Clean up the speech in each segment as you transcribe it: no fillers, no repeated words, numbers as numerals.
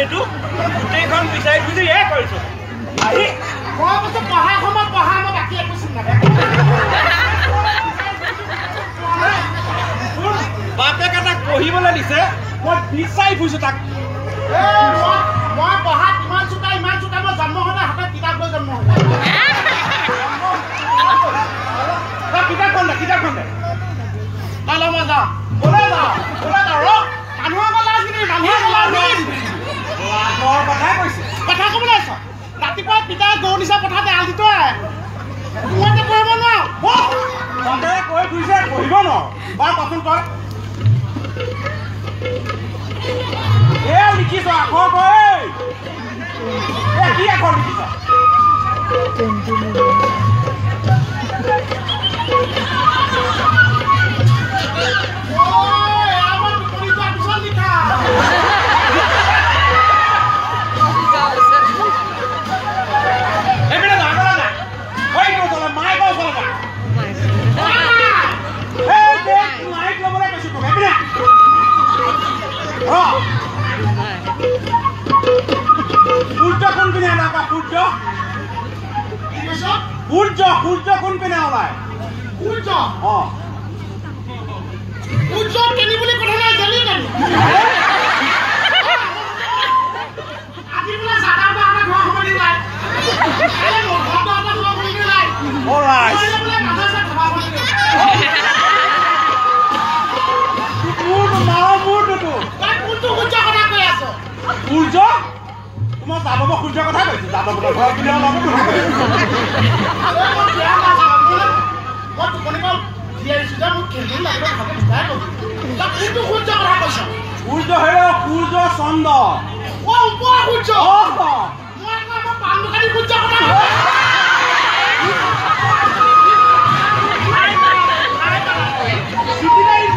এইটো গোটেইখন বিচাৰি খুজি এ কৰিছো আহি মই কৈছো পঢ়া সময়ত পঢ়া মই বাকী একো চিন্তা নাই। বাপেকে তাক পঢ়িবলৈ দিছে, মই বিচাৰি ফুৰিছো তাক। মই পঢ়াত ইমান চোকা ইমান চোকা, মই জন্ম হওঁতে হাতত কিতাপ লৈ জন্ম হ'লো। কিতাপখন দে, কিতাপখন দে। তালৈ মই যাওঁ। ক'লৈ যাওঁ? ক'লৈ যাওঁ? ৰ। মানুহৰ আগত লাজ নিদিবি, মানুহৰ আগত লাজ নিদিবি। লাজৰ কথাই কৈছে। কথা ক'বলৈ আহিছ? ৰাতিপুৱা পিতাই গৰু নিচা পথাৰত এৰাল দি থৈ আহে। মই এতিয়া পঢ়িব নোৱাৰো। বাপেৰে কৈ ফুৰিছে পঢ়িব নোৱাৰো। বাৰু কচোন তই। এ লিখিছ আখৰ তই। এ কি আখৰ লিখিছ? সূৰ্য কোন পিনে ওলায়? সূৰ্য সূৰ্য সূৰ্য কোন পিনে ওলায়? সূৰ্য অ সূৰ্য কেনি বুলি কথা নাই, জেলি কেনি। আজি বোলে জাদা এটা ঘৰ সোমাই ওলায়, ঘৰটো এটা ঘৰ সোমাই ওলায়। বোলে মানুহ আছে ঘৰ সোমাই মূৰটো। তই কোনটো সূৰ্য কথা কৈ আছ? সূৰ্য মই যাদৱ সূৰ্যৰ কথা কৈছো। যাদৱ ঘৰৰ পিনে ওলাব। মই টোপনি পৰা উঠি আহিছো যে মোক খেলি লাগিব ভালকে বুজাই কবি। তই কোনটো সূৰ্য কথা কৈছ? সূৰ্য হে সূৰ্য চন্দ্ৰ। অ ওপৰ সূৰ্য। মই আকৌ আমাৰ পাণ দোকানী সূৰ্য কথা।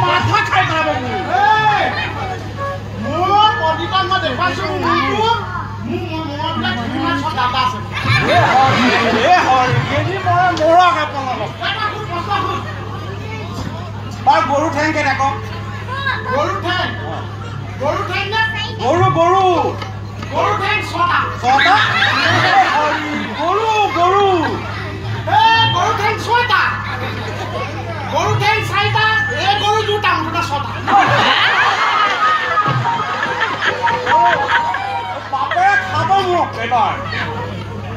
মাথা খাই পেলাব মোৰ। মোৰ পণ্ডিতক মই দেখুৱাইছো মোৰটো গৰু ঠেং কেইটা ক? গৰু ঠেং, গৰু ঠেং নে? গৰু গৰু গৰু ঠেং ছটা। ছটা? গৰু গৰু এ গৰু ঠেং ছয়টা, গৰু ঠেং চাৰিটা, এই গৰু দুটা, মুঠতে ছটা। বাপেৰে খাব মোক এইবাৰ।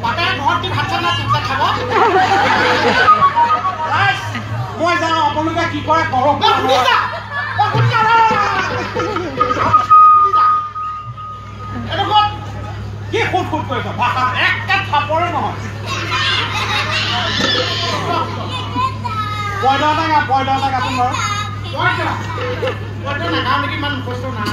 বাপেৰে ঘৰত কি ভাত চাত নাই তোক খাব? মই যাওঁ, আপোনালোকে কি কৰে কৰক। কি সোধ সোধ কৰিছ? ভাষাত একে থাপৰে নহয়। পয়দা এটা গা, পয়দা এটা গাচোন বাৰু। পয়দা নাগাওঁ নেকি, ইমান মুখস্থ নাই।